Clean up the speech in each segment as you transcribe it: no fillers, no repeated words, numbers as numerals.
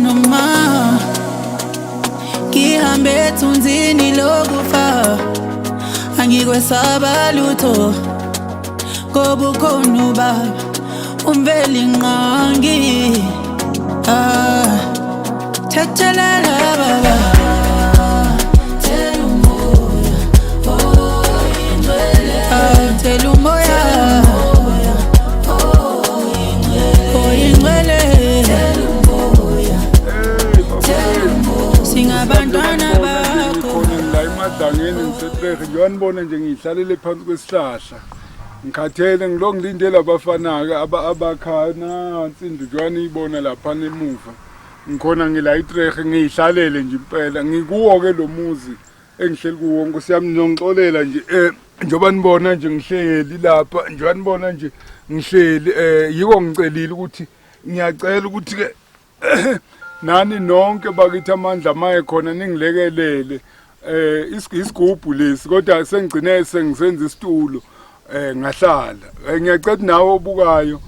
Noma ngihambe ethunzini lokufa, angikwesaba lutho, ngoba ukhona ubaba uMvelinqangi. Ah, thethelela baba, thela umoya, oh ingcwele. Ah, thela umoya, oh ingcwele. Singabantwana bakho. Khona ngila eMadlangeni, ngiseTrehe njengoba nibona nje, ngiyihlalele phansi kwesihlahla, ngikhathele, ngilo ngilindele abafana-ke abakhayo. Nansi indlu njengoba niyibona laphana emuva. Ngikhona ngila iTrehe, ngiyihlalele nje impela, ngikuwo-ke lo muzi engihleli kuwo. Nkosi yami, niyongixolela nje, njengoba nibona nje ngihleli lapha, njengoba nibona nje ngihleli, yiko ngicelile ukuthi ngiyacela ukuthi-ke nani nonke bakithi, amandla maye khona, ningilekelele. Isigubhu lesi, kodwa sengigcine sengisenza isitulo, ngahlala. Ngiyacela nawe obukayo,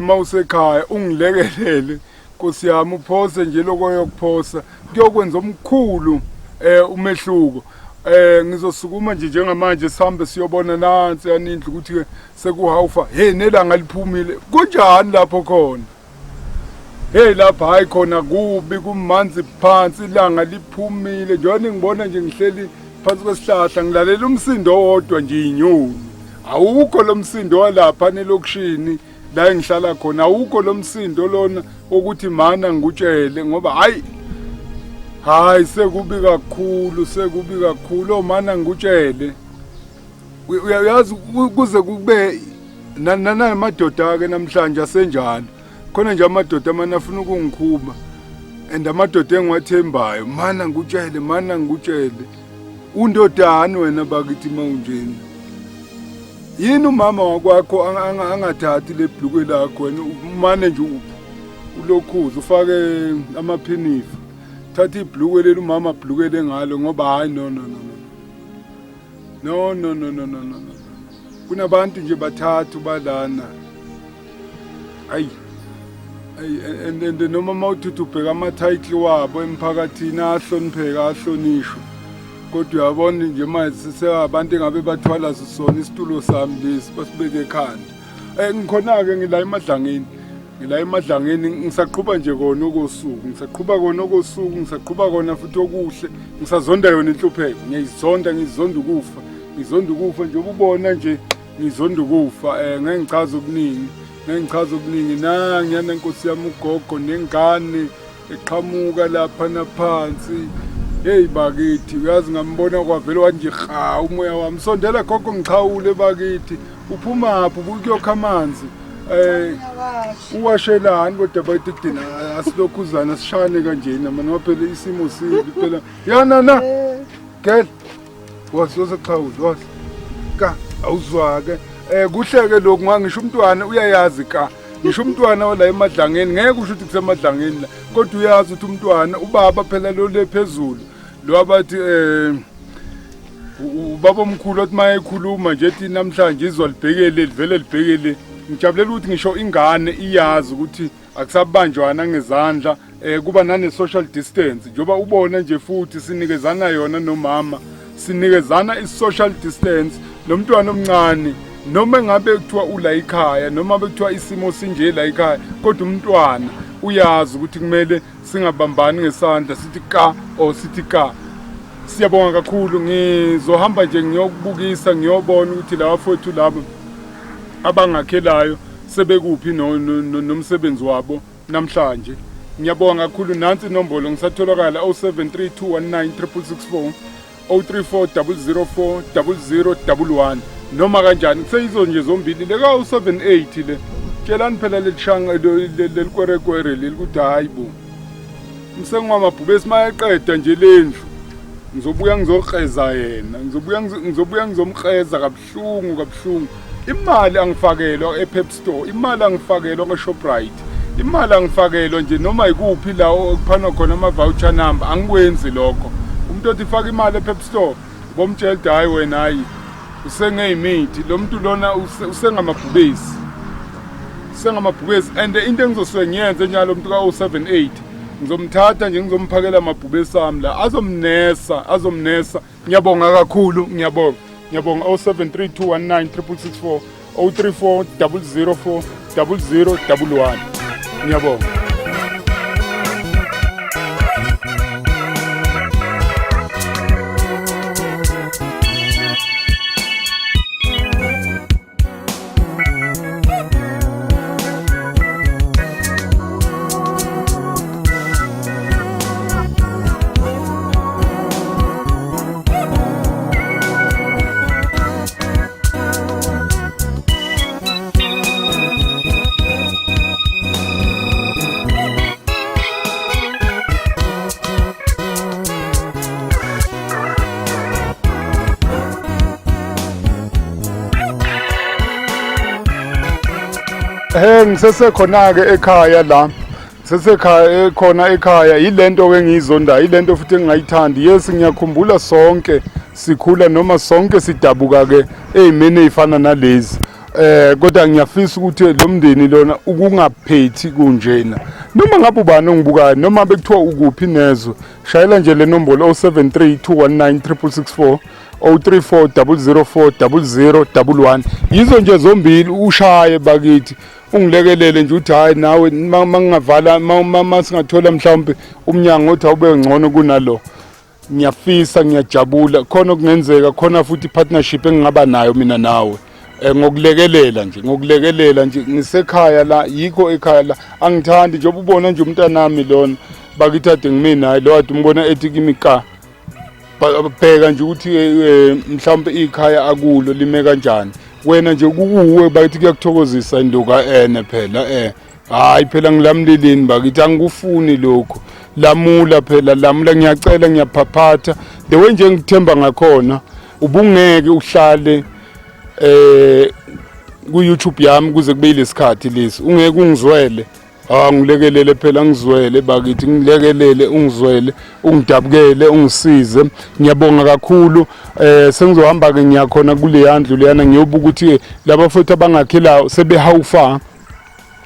mawusekhaya, ungilekelele Nkosi yami, uphose nje lokho yokuphosa, kuyokwenza omkhulu umehluko. Ngizosukuma nje njengamanje, sihambe siyobona nansi yanindlu ukuthi ke sekuhawufa. Hey, nelanga liphumile, kunjani lapho khona? Hey, lapha hayi khona kubi, kumanzi phansi, ilanga liphumile. Njengoba ningibona nje ngihleli phansi kwesihlahla, ngilalela umsindo owodwa nje, inyoni. Awukho lo msindo walapha nelokishini la engihlala khona, awukho lo msindo lona wokuthi mana ngikutshele, ngoba hayi hayi, sekubi kakhulu, sekubi kakhulu. Omana ngikutshele, uyazi, kuze kube nanamadoda-ke namhlanje asenjalo khona nje, amadoda amane afuna ukungikhuba, and amadoda engiwathembayo. Mana ngikutshele, mana ngikutshele, undodani wena bakithi mawunjena? Yini umama wakwakho angathathi le bhlukwe lakho, wena umane nje ulokhuza ufake amaphinifa? Thatha ibhlukwe leli umama abhlukele ngalo, ngoba hayi, no, no, no, no, no, no, no, no, no, no. Kunabantu nje bathathu balana. Ayi ayi, and noma mawuthi ubheka ama-title wabo emphakathini, ahlonipheka, ahlonishwa, kodwa uyabona nje manje seseabantu engabe bathwala sona isitulo sami lesi, basibeke ekhanda. Ngikhona-ke ngila eMadlangeni, ngila eMadlangeni, ngisaqhuba nje kona okosuku, ngisaqhuba kona okosuku, ngisaqhuba kona futhi okuhle. Ngisazonda yona inhlupheko, ngiyayizonda, ngizonda ukufa, ngizonda ukufa njengoba ubona nje, ngizonda ukufa. Ngeke ngichaze okuningi, ngeke ngichaze okuningi. Nangiyana nkosi yami, ugogo nengane eqhamuka lapha naphansi. Hey bakithi, uyazi ngambona kwavele wanje ha umoya wami. Sondela gogo, ngixhawule bakithi. Uphumaphi? Ubukuyokha amanzi? Uwashelani kodwa bakithi? Kudina asilokhuzana sishane kanjena mani, ngoba phela isimo sibi phela. Yana na gel wasosexhawule was ka awuzwake. Kuhleke lokhu, ngisho umntwana uyayazi ka, ngisho umntwana wala eMadlangeni, ngeke usho ukuthi kuseMadlangeni la, kodwa uyazi ukuthi umntwana ubaba phela lo le phezulu lo abathi ubaba omkhulu, othi uma ekhuluma nje ethi namhlanje izwa libhekele, livele libhekele. Ngijabulela ukuthi ngisho ingane iyazi ukuthi akusabanjwana ngezandla, kuba nane social distance, njengoba ubona nje futhi sinikezana yona nomama, sinikezana i-social distance nomntwana omncane. Noma engabe kuthiwa ula ekhaya, noma bekuthiwa isimo sinje la ekhaya, kodwa umntwana uyazi ukuthi kumele singabambani ngesandla, sithi ka or sithi ka. Siyabonga kakhulu. Ngizohamba nje ngiyokubukisa, ngiyobona ukuthi laba fowethu labo abangakhelayo sebekuphi nomsebenzi wabo namhlanje. Ngiyabonga kakhulu. Nansi inombolo, ngisatholakala 073 219 664, 034 004 0011, noma kanjani kuseyizo nje zombili. Le ka-078 le, tshelani phela lelishanga lelikwerekwere leli ukuthi hayi bo, umsengi wamabhubesi mayeqeda nje lendlu, ngizobuya ngizokreza yena, ngizobuya ngizomkreza kabuhlungu kabuhlungu. Imali angifakelwa e-Pep Store, imali angifakelwa kwa-Shoprite, imali angifakelwa nje noma ikuphi la okuphanwa khona ama-voucher number, angikwenzi lokho. Umuntu othi faka imali e-Pep Store, bomtshela ukuthi hhayi wena, hhayi, usengeyimithi lo muntu lona, usengamabhubesi, usengamabhubesi. And into engizosuke ngiyenze njalo muntu ka-078 Ngizomthatha nje ngizomphakela amabhubesi ami la azomnesa azomnesa. Ngiyabonga kakhulu ngiyabonga. Ngiyabonga 0732196664 034 004 0011. Ngiyabonga. He ngisesekhona-ke ekhaya la sesekhaya ekhona ekhaya yilento ke engiyizondayo yilento futhi engingayithandi yes ngiyakhumbula sonke sikhula noma sonke sidabuka ke ey'meni ey'fana nalezi eh kodwa ngiyafisa ukuthi lo mndeni lona ukungaphethi kunjena noma ngabe ubani ongibukayo noma bekuthiwa ukuphi nezwe shayela nje le nombolo 073 219 6664 034 004 0011 yizo nje zombili ushaye bakithi ungilekelele nje uthi hayi nawe mangingavala masingathola mhlawumbe umnyango othi awube ngcono kunalo ngiyafisa ngiyajabula khona okungenzeka khona futhi i-partnership engingaba nayo mina nawe eh, ngokulekelela nje ngokulekelela nje ngisekhaya la yikho ekhaya la angithandi njengoba ubona nje umntanami lona bakithi ade ngime naye lo ade umbona ethi kimi ka bheka nje ukuthi eh, eh, mhlawumbe ikhaya akulo lime kanjani wena nje kukuwe bakithi kuyakuthokozisa induka ene phela eh hayi phela ngilamlilini bakithi angikufuni lokho lamula phela lamula ngiyacela ngiyaphaphatha the way nje ngikuthemba ngakhona ubungeke uhlale eh ku YouTube yami kuze kube yilesikhathi lesi ungeke ungizwele Ah ngilekelele phela ngizwele bakithi ngilekelele ungizwele ungidabukele ungisize ngiyabonga kakhulu eh sengizohamba ke ngiyakhona kule yandlu leyana ngiyobuka ukuthi laba futhi abangakhelayo sebehawufa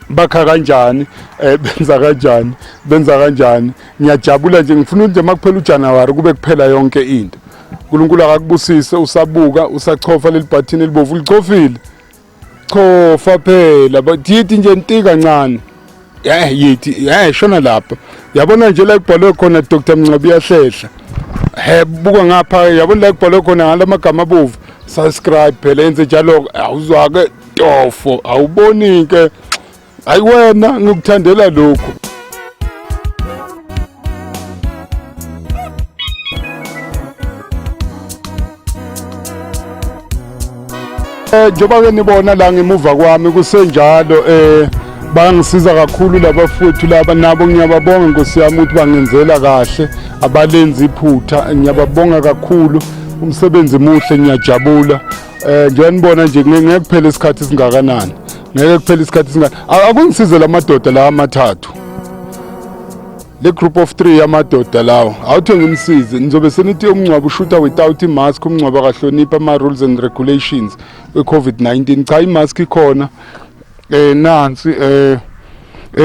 bakha kanjani eh benza kanjani benza kanjani ngiyajabula nje ngifuna nje makuphela uJanuary kube kuphela yonke into uNkulunkulu akakubusise usabuka usachofa leli button elibovu ulichofile chofa phela yithi nje nti kancane eh yithi eh shona lapha yabona nje la kubhalwe khona Dr Mngcobo iyahlehla he buka ngapha yabona la kubhalwe khona ngalamagama abovu subscribe phela yenze njalo awuzwake tofo awuboni ke hayi wena ngikuthandela lokhu Eh njengoba ke nibona la ngemuva kwami kusenjalo eh bangisiza kakhulu labafowethu laba nabo ngiyababonga Nkosi yami ukuthi bangenzela kahle abalenzi iphutha ngiyababonga kakhulu umsebenzi muhle ngiyajabula eh njengoba nibona nje ngeke kuphele isikhathi singakanani ngeke kuphele isikhathi singaka akungisize lamadoda la amathathu le group of 3 yamadoda lawo awuthe ngimsize nizobe senithi umngcwabo ushuta without imask umngcwabo akahloniphi ama rules and regulations we-COVID-19 cha imask ikhona eh nansi eh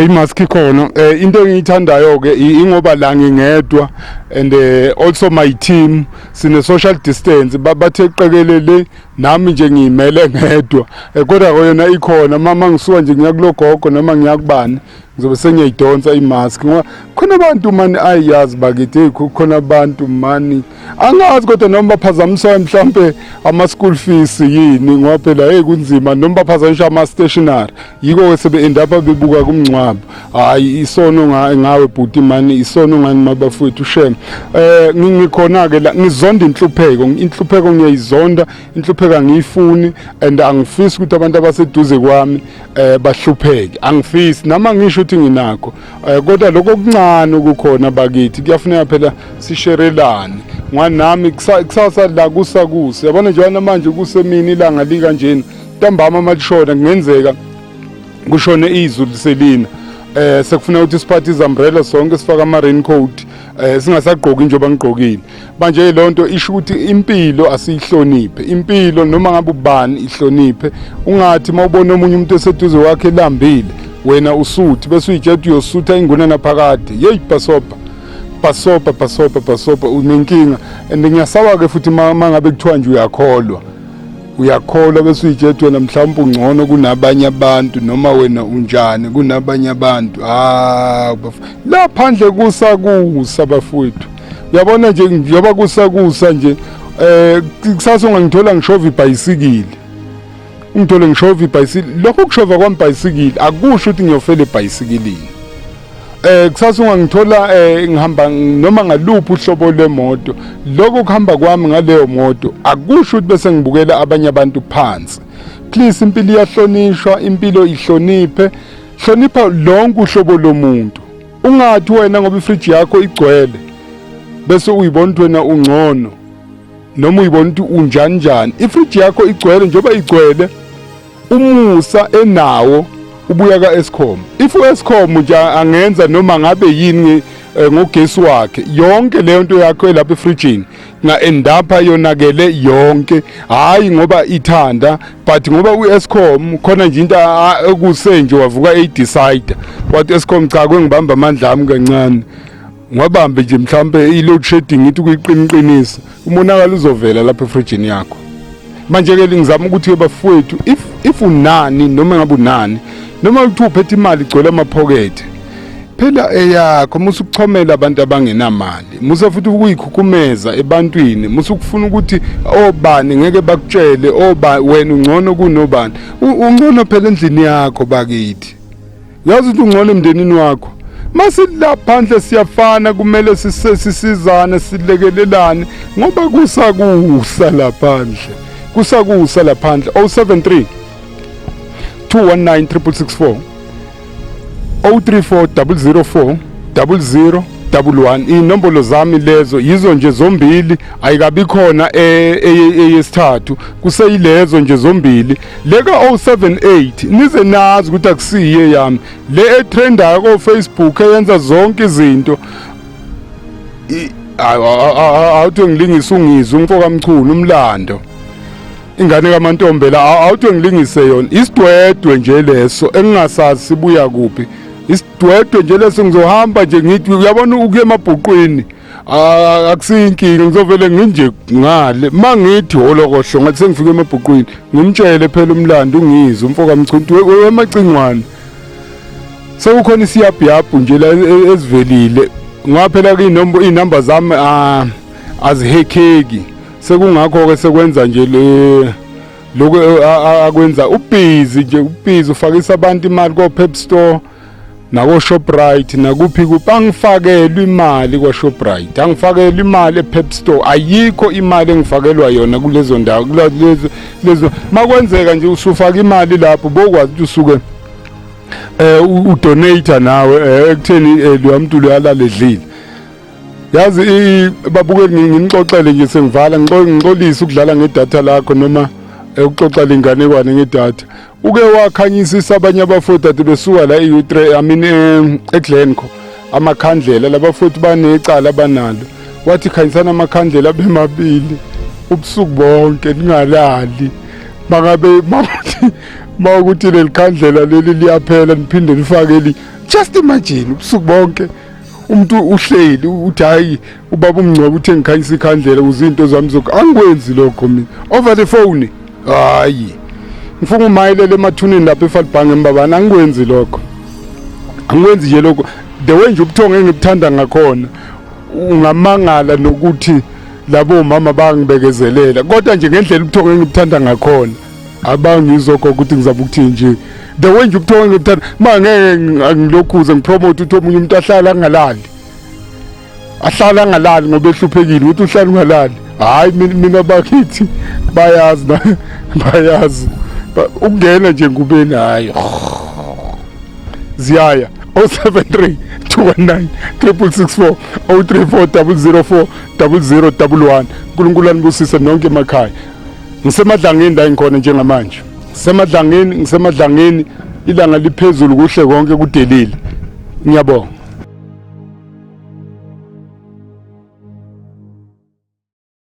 imask ikhona eh into engiyithandayo ke ingoba la ngingedwa and also my team sine social distance bathe qekelele nami nje ngiyimele ngedwa kodwa yona ikhona mama ngisuka nje ngiya kulogogo noma ngiyakubani ngizobe sengiyayidonsa imask ngoba khona abantu mani ayiyazi bakithi hey khona abantu mani angazi kodwa noma baphazamiswa mhlampe ama-school fees yini ngoba phela hey kunzima noma baphazamiswa ama-stationary yiko-ke sebe-end up bebuka kumngcwabo hhayi isono ngawe bhuti mani isono ngani mabafowethu shem um ngikhona-ke la ngizonda inhlupheko inhlupheko ngiyayizonda inhlupheko angiyifuni and angifisi ukuthi abantu abaseduze kwami eh bahlupheke angifisi nama ngisho ukuthi nginakho eh, kodwa lokho okuncane okukhona bakithi kuyafuneka phela sisherelane ngoba nami kusasa la kusa kusa yabona njengoba manje kusemini ilanga likanjena ntambama malishona kungenzeka kushone izulu selina eh sekufuna ukuthi siphathe izumbrella sonke sifake ama raincoat eh singasagqoki njengoba ngigqokile manje le nto isho ukuthi impilo asiyihloniphe impilo noma ngabe ubani ihloniphe ungathi mawubona omunye umuntu eseduze wakhe elambile Wena usuthi bese uyitshela ukuthi uyosutha inguna naphakade. Yeyi bhasobha, bhasobha, bhasobha, bhasobha, unenkinga. And ngiyasaba-ke futhi uma ngabe kuthiwa nje uyakholwa, uyakholwa bese uyitshela ukuthi wena mhlawumbe ungcono kunabanye abantu, noma wena unjani kunabanye abantu. Ah, la phandle kusakusa bafowethu, uyabona nje njengoba kusakusa nje, kusasa ungangithola ngishova ibhayisikili, ungithole ngishova ibhayisikili. Lokho kushova kwami ibhayisikili akusho ukuthi ngiyofela ebhayisikilini. Kusasa ungangithola ngihamba noma ngaluphi uhlobo lwemoto, lokho kuhamba kwami ngaleyo moto akusho ukuthi bese ngibukela abanye abantu phansi. Please, impilo iyahlonishwa, impilo ihloniphe, hlonipha lonke uhlobo lomuntu. Ungathi wena ngoba ifriji yakho igcwele bese uyibona ukuthi wena ungcono, noma uyibona ukuthi unjani njani. Ifriji yakho igcwele, njengoba igcwele umusa enawo ubuya ka-Eskom. If u-Eskom nje angenza noma ngabe yini ngogesi wakhe, yonke leyo nto yakho elapha efrijini nga-endapha yonakele yonke. Hhayi ngoba ithanda, but ngoba u-Eskom khona nje into ekuse nje wavuka eyi-decide wathi Eskom cha, kwengibamba amandla ami kancane, ngwabambe nje mhlampe i-load shedding ithi kuyiqiniqinisa, umonakalo uzovela lapha efrijini yakho. Manje-ke ngizama ukuthi-ke bafowethu, if unani noma ngabe unani, noma kuthiwa uphethe imali igcwele amaphokethe, phela eyakho, musa ukuchomela abantu abangenamali, musa futhi ukuyikhukhumeza ebantwini, musa ukufuna ukuthi obani ngeke bakutshele oba wena ungcono kunobani. Ungcono phela endlini yakho bakithi, uyazi ukuthi ungcono emndenini wakho. Masila phandle siyafana, kumele sisizane, silekelelane, ngoba kusakusa laphandle, kusakusa laphandle. 073 219 664, 034 004 00 11, inombolo zami lezo, yizo nje zombili, ayikabi khona eyesithathu, kuseyilezo nje zombili. Leka 078 nize nazi ukuthi akusiye yami le etrendayo ko Facebook eyenza zonke izinto. Awuthi ngilingise ungizwe umfo kaMchunu, umlando ingane kaMantombela, awuthi ngilingise yona isidwedwe nje leso engingasazi sibuya kuphi, isidwedwe nje leso. Ngizohamba nje ngithi uyabona ukuya emabhuqwini akusiyinkinga, ngizovele nginje ngale mangithi holokohlo ngathi sengifike emabhuqwini, ngimtshele phela umlando ungizwe umfo kaMchunu wemacingwane. Sekukhona isiyabhiyabhu nje la ezivelile ngoba phela iy'namba zami azihekheki, sekungakho-ke sekwenza nje le lokhu akwenza, ubhizi nje, ubhizi ufakisa abantu imali ko-Pep Store nako-Shoprite nakuphi kuphi. Angifakelwe imali kwa-Shoprite, angifakelwe imali e-Pep Store, ayikho imali engifakelwa yona kulezo ndawo lezo lezo. Makwenzeka nje usufaka imali lapho, bokwazi ukuthi usuke udonate nawe ekutheni loya muntu loyalala edlile. Yazi babukeli, nginixoxele nje sengivala, ngixolise ukudlala ngedatha lakho noma ukuxoxa lenganekwane ngedatha. Uke wakhanyisisa abanye abafowethu ade besuka la e-U3, I mean eGlencoe, amakhandlela labafowethu banecala abanalo, wathi khanyisana amakhandlela abe mabili ubusuku bonke ningalali, mangabe mawuthi mawukuthi leli khandlela leli liyaphela niphinde nifake eli. Just imagine, ubusuku bonke umuntu uhleli uthi hayi, ubaba umngcwabo uthe ngikhanyisa ikhandlela ukuze izinto zami zokho. Angikwenzi lokho mina over the phone, hayi, ngifuna umayelele emathuneni lapha eFalbhange embabana. Angikwenzi lokho, angikwenzi nje lokho. The way nje ubuthongo engibuthanda ngakhona, ungamangala nokuthi labo mama bangibekezelela, kodwa nje ngendlela ubuthongo engibuthanda ngakhona abangizokho ukuthi ngizama ukuthini nje. The way nje ubuthongo engibuthanda, ma ngeke ngilokhuze ngipromote ukuthi omunye umuntu ahlala angalali, ahlala angalali ngoba ehluphekile, ukuthi uhlala ungalali. Hayi, mina bakithi bayazi na, bayazi. Ukungena nje ngubeni, hayi, ziyaya. 073 219 664, 034 004 0011. uNkulunkulu anibusise nonke emakhaya. Ngisemadlangeni la ngikhona njengamanje, ngisemadlangeni, ngisemadlangeni, ilanga liphezulu, kuhle konke kudelile. Ngiyabonga.